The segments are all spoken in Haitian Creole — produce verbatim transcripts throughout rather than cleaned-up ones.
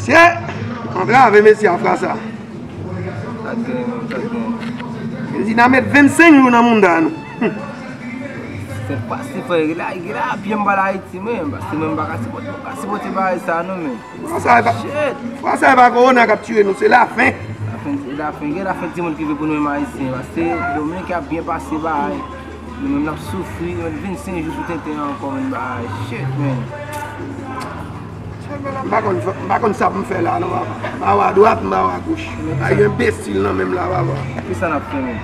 Ye! Antrave mesye a frasa. Sa gen, sa gen. Prezidan met vennsenk jou nan manda nou. Se pase frè, la, la, pye m pa la Ayiti, men, paske mwen m pa ka sipòte, m pa ka sipòte bagay sa, non, men. Frasa e pa, frasa e pa kowona k ap tiye nou, se lafen. Lafen, se lafen, gen lafen timoun ki vle pou nou menm Ayisyen, paske Dominik ap byen pase bagay. Nou menm n ap soufri, nou met vennsenk jou sou tenten an ankò, men bagay, shit, men. M pa konn, m pa konn sa pou m fè la, non, papa. M pa wè adwat, m pa wè agoch. Ay, enbesil nan menm la, papa. Kisa n ap fè, men?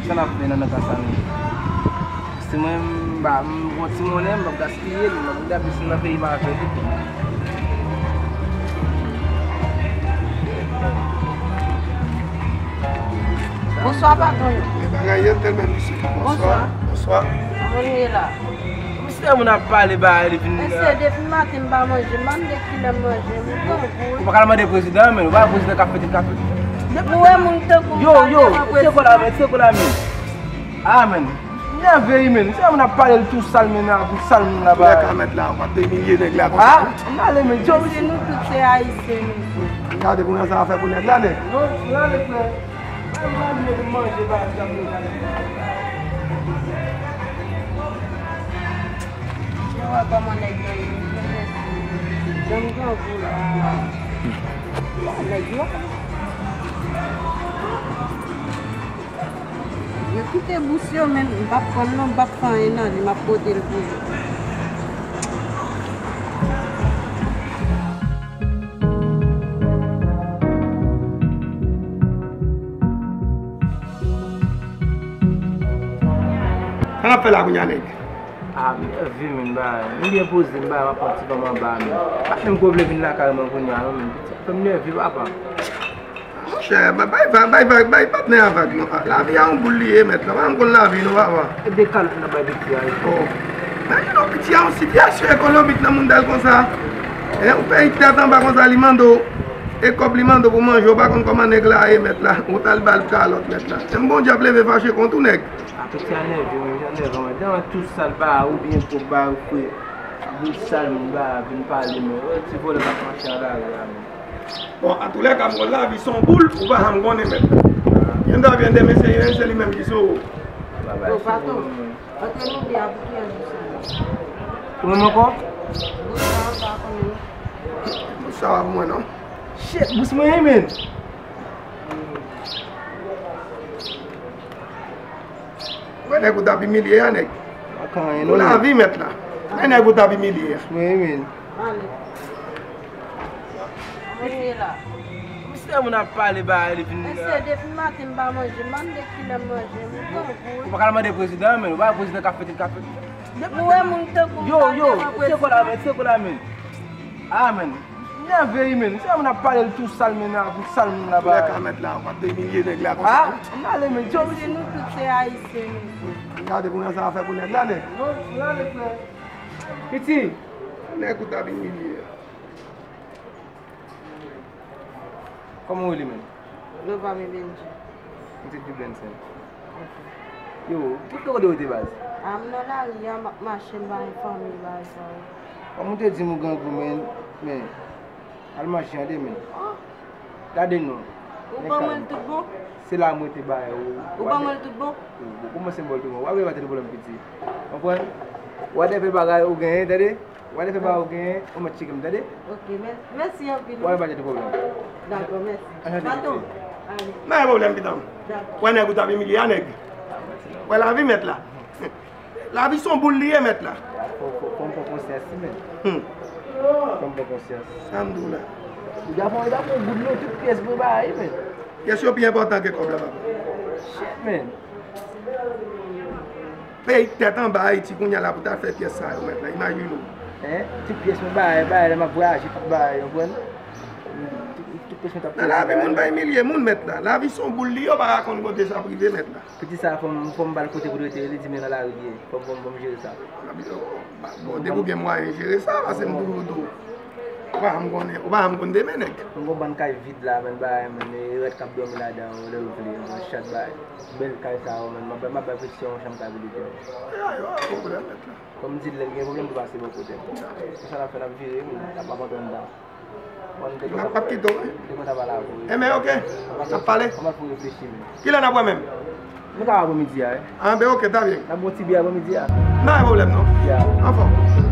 Kisa n ap fè nan, nan ka sa, men? Si mwen, m ba, m gon ti monnen, m p ap gaspiye l, m ap gaspiye si nan peyi m ap fè li. Bonswa, patwon. Men bagay yo tèlman misye. Bonswa. Bonswa. Kòman nou ye la? Misye moun ap pale ba li vin. Mesye, depi maten m pa manje, m pa mande kilè m manje, m grangou wi. Ou pa ka mande prezidan, men ou pa prezidan k ap fete, k ap fete. Ou wè moun tankou m yo, pa yo, tèlman se kwa la, prezidan. Men, se kwa la, men. Ah, men. Nève, men. Se moun ap pale l tou sal, men, nan tou sal moun la ba. Lè ka mèt la, w ap te imilye nèg la konsa. Ah, m ale, men. Mesye, nou tout se Ayisyen, mesye. Gade pou nan sa a fè pou nèg la, nèg. Non, m ale, frè. Mwen mande pou manje, pa egzanp, nou gade. Yo wè kòman nèg yo ye, mesye. Janm grangou la. Nèg yo. Yo kite bous yo, men m p ap pran l non, m p ap fè anyen nan li, m ap pote l pou yo. Sa n ap fè la kounye a, nèg? Ah, m nève, men, ba, m byen poze, m ba, m ap pran ti van m anba, men. Pa menm ko vle vin lakay mwen kounye a, non, men, piti, fè m nève, papa. Monchè, bay, bay vag, bay vag, bay patnè a vag, non. Ah, lavi a yon boul li ye, mèt la. Pa janm konn lavi, non, papa. E de kalòt n ap bay piti a, wi. Oh. Men, you know, piti a yon sitiyasyon ekonomik nan mouda l konsa. Hein, ou peye tèt anba konsa, li mande w. E kòb li mande w pou manje, ou pa konn kòman nèg la ye, mèt la. Ou t al ba l kalòt, mèt la. Menm Bondye ap leve fache kont ou, nèg. Ah, piti a nève, men, jan nève, men. Dan tout sal ba, ou byen pwòp ba, ou fre. Boul sal, moun ba, vin pale, men. Oh, ti vòlè k ap mache nan lari a, men. Bon, antoulèka, m konn lavi se yon boul, ou pa janm konnen, mèt. Yon ta vyen demen, se, se li menm ki sou ou. Yo, patwon, antre nou de a pou kiyès bous sa ye? Ou menm ankò? Bous sa, ou pa konnen. Bous sa pa pou mwen, non. Shit, bous mwen ye, men. Wè nèg ou t ap imilye a, nèg. Pa ka anyen, non, lavi, mèt la. Wè nèg ou t ap imilye a. Wi, men. Ale. Mesye la. Misye moun ap pale ba li vin. Mesye, depi maten m pa manje, m pa mande kilè m manje, m grangou wi. Ou pa ka mande prezidan, men. Ou pa prezidan k ap fete, k ap fete. Nou wè moun tankou m yo, pa yo, tèlman se kwa la, prezidan. Men, se kwa la, men. Ah, men. Nève, men. Se moun ap pale l tou sal, men, nan tou sal moun la ba. Lè ka mèt la, w ap te imilye nèg la konsa. Ah, m ale, men. Mesye, nou tout se Ayisyen, mesye. Gade pou nan sa a fè pou nèg la, nèg. Non, m ale, frè. Piti. Nèg ou t ap imilye a. Kòman w rele, men? Nova Mebenji. M se Dublensen. Ok. Yo, ou te kote w te baz? A, m nan lari a, m ap mache, m pa gen fanmi, bagay sa yo. Kòm ou te di m ou grangou, men, men, al mache, tande, men. Oh. Gade non. Ou ban mwen l tout bon? Se la mwen te bay ou. Ou ban mwen l tout bon? Ou, ou kòmanse m ba w tout bon. W ap vin pa te de pwoblèm piti. Konprann? Whatever bagay ou genyen, tande? Whatever bagay ou genyen, ou mèt tcheke m, tande? Ok, mè-, mèsi anpil. Whatever pa te de pwoblèm. Dakò, mèsi. Anchante, piti. Patwon, ale. Pa gen pwoblèm, pitan m. Dakò. Wè nèg ou t ap imilye a, nèg. Wè lavi mèt la. Lavi se yon boul li ye, mèt la. Fò, fò, fò m pran konsyans, wi, men. Hmm. Fò m pran konsyans. Sa m di w la. Ou deja pran, ou deja pran goud non, tout pyès mwen ba, wi, men. Pyès yo pi enpòtan ke kòb la, papa. Shit, men. Peyi tèt anba Ayiti kounye a la pou ta fè pyès sa yo, mèt la. Imajine w. Hein? Tout pyès mwen ba, ba, lè m ap vwayaje, tout ba, ou konprann? Tout, tout pyès mwen t ap. Nan lavi, moun pa imilye moun, mèt la. Lavi se yon boul li ye, ou pa ka konn kote sa p rive, mèt la. Piti sa, fò m, fò m ba l kote pou l rete, li di men nan lari li ye. Fò m, fò m, fò m jere sa. Bon, depi w gen mwayen jere sa, pase m toujou di w. Ou pa janm konnen, ou pa janm konn demen, nèg. Mwen gon bann kay vid la, men bagay, men e rèd k ap dòmi ladan yo, lè yo vle, yon chat bagay. Bèl kay sa yo, men m ap bay petyon yon chanm kay pou li. Ya, yo, pa pwoblèm, nèg la. Kòm m di l, lè l gen pwoblèm, li pase bò kote m. Sa n ap fè, n ap vire, wi, n ap antre anndan. M ap kite w, wi. Te kontan pale avè w, wi. Enben, oke. N ap pale. Kòman pou reflechi, men. Kilè n ap wè menm? Nou ka wè apre midi a, wi. Anben, oke, ta byen. N ap bon ti biyè apre midi a. Pa gen pwoblèm, non. Ya. Anfòm.